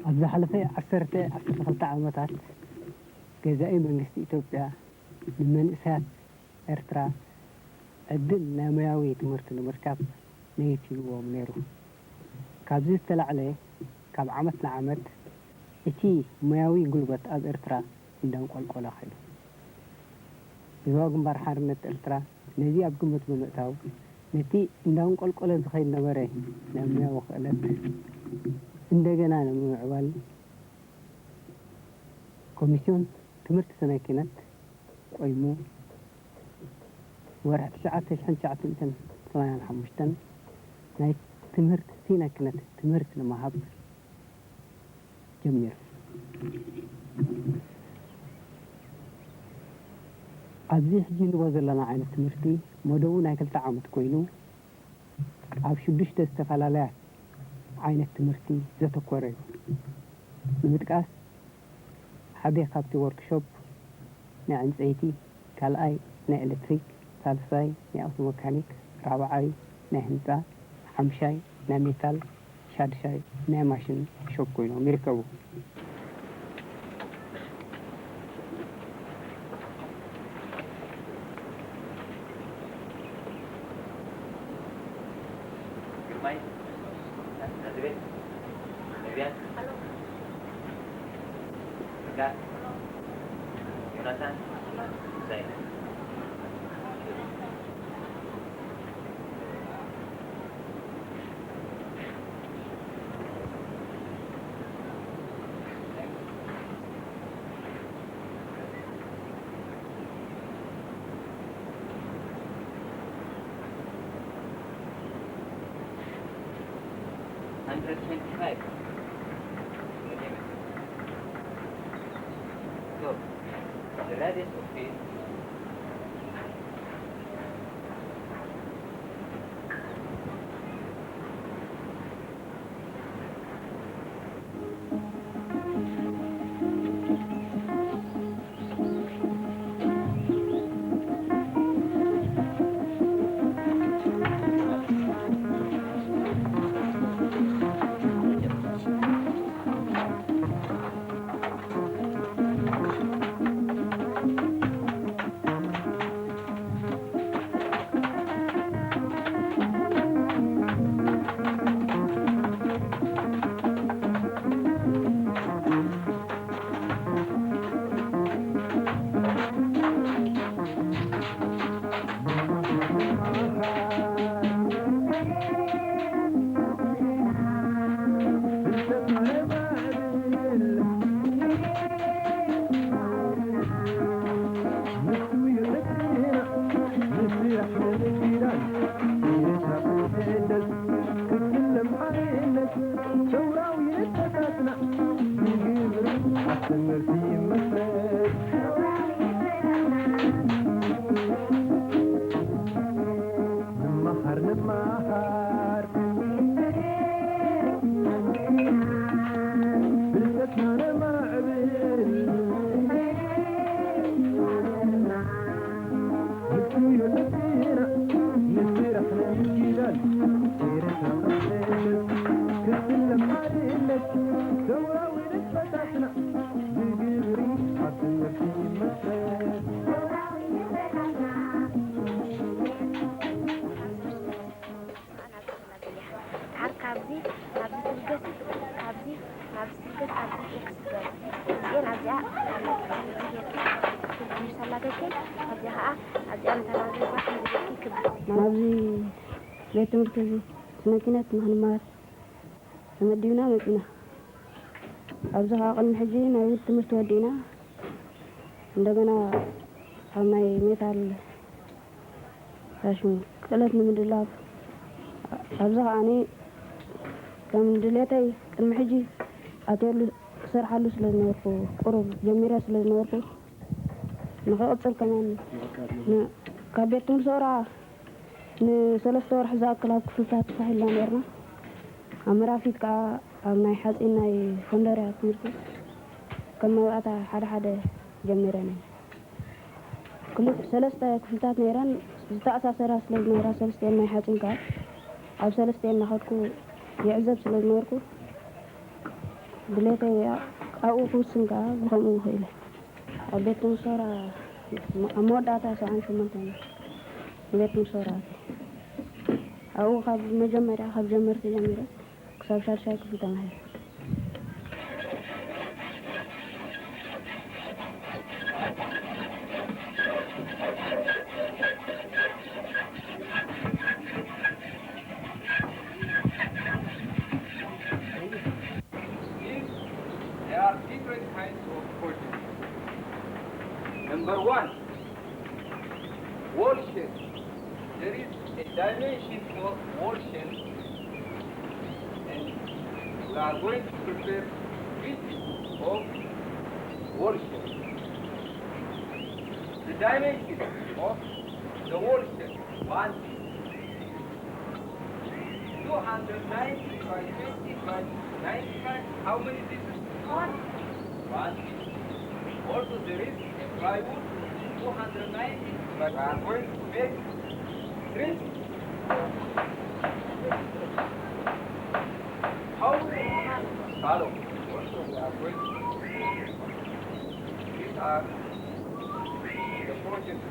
ኣብ ዝሓለፈ ዓሰርተ ዓሰርተ ክልተ ዓመታት ገዛኢ መንግስቲ ኢትዮጵያ ንመንእሰያት ኤርትራ ዕድል ናይ ሞያዊ ትምህርቲ ንምርካብ ነይት ኢልዎም ነይሩ። ካብዚ ዝተላዕለ ካብ ዓመት ንዓመት እቲ ሞያዊ ጉልበት ኣብ ኤርትራ እንዳንቆልቆለ ከይዱ። ህዝባዊ ግንባር ሓርነት ኤርትራ ነዚ ኣብ ግምት ብምእታው ነቲ እንዳንቆልቆለ ዝኸይድ ነበረ ናይ ሞያዊ ክእለት እንደገና ንምምዕባል ኮሚስዮን ትምህርቲ ስነ ኪነት ቆይሙ ወርሒ ትሽዓተ ሽሕን ትሽዓተ ሚእትን ሰማንያን ሓሙሽተን ናይ ትምህርቲ ስነ ኪነት ትምህርቲ ንምሃብ ጀሚሩ። ኣብዚ ሕጂ ንቦ ዘለና ዓይነት ትምህርቲ መደቡ ናይ ክልተ ዓመት ኮይኑ ኣብ ሽዱሽተ ዝተፈላለያ ዓይነት ትምህርቲ ዘተኮረ እዩ። ንምጥቃስ ሓደ ካብቲ ወርክሾፕ ናይ ዕንፀይቲ፣ ካልኣይ ናይ ኤሌክትሪክ፣ ሳልሳይ ናይ ኣውቶ መካኒክ፣ ራብዓይ ናይ ህንፃ፣ ሓምሻይ ናይ ሜታል፣ ሻድሻይ ናይ ማሽን ሾፕ ኮይኖም ይርከቡ። ግርማይ፣ ናዝሬት፣ ነቢያት፣ ርጋት፣ ዮናታን፣ ዛይነብ። Hundred twenty-five. So, the radius of it ናብዚ ቤት ትምህርቲ እዚ ስነ ኪነት ንኽንመሃር ተመዲብና መጺና። ኣብዚ ኸዓ ቅድሚ ሕጂ ናይ ውድ ትምህርቲ ወዲእና እንደገና ኣብ ናይ ሜታል ፋሽን ክእለት ንምድላብ ኣብዚ ኸዓኒ ከም ድሌተይ ቅድሚ ሕጂ ኣትየሉ ክሰርሓሉ ስለ ዝነበርኩ ቁሩብ ጀሚረ ስለ ዝነበርኩ ንኽቕጽል ከማን ካብ ቤት ትምህርቲ ሰውራ ንሰለስተ ወርሒ ዝኣክል ኣብ ክፍልታት ተሳሒልና ነርና። ኣብ መራፊት ከዓ ኣብ ናይ ሓፂን ናይ ፈንደርያ ትምህርቲ ከም መባእታ ሓደ ሓደ ጀሚረ ነይ። ክልተ ሰለስተ ክፍልታት ነይረን ዝተኣሳሰራ ስለ ዝነበራ ሰለስቲኤን ናይ ሓፂን ከዓ ኣብ ሰለስቲኤን እናኸድኩ ይዕዘብ ስለ ዝነበርኩ ድሌተይ ኣብኡ ክውስን ከኣ ብኸምኡ ክኢለ። ኣብ ቤት ኖሶራ ኣብ መወዳእታ ሰብዓን ሸሞንተን ቤት ኖሶራ ኣብኡ ካብ መጀመርያ ካብ ጀመርቲ ጀሚረ ክሳብ ሻድሻይ ክፍሊ ተማሂረ። There are different kinds of fortune. Number one, wall shell. There is a dimension for wall shell, and we are going to prepare fifty of wall shell. The dimension of the wall shell, one two hundred ninety by twenty by ninety-five. How many pieces? One. One piece. Also, there is a plywood, two hundred ninety by one point eight. Three. How many? Follow. Also, we are going to, these are the project.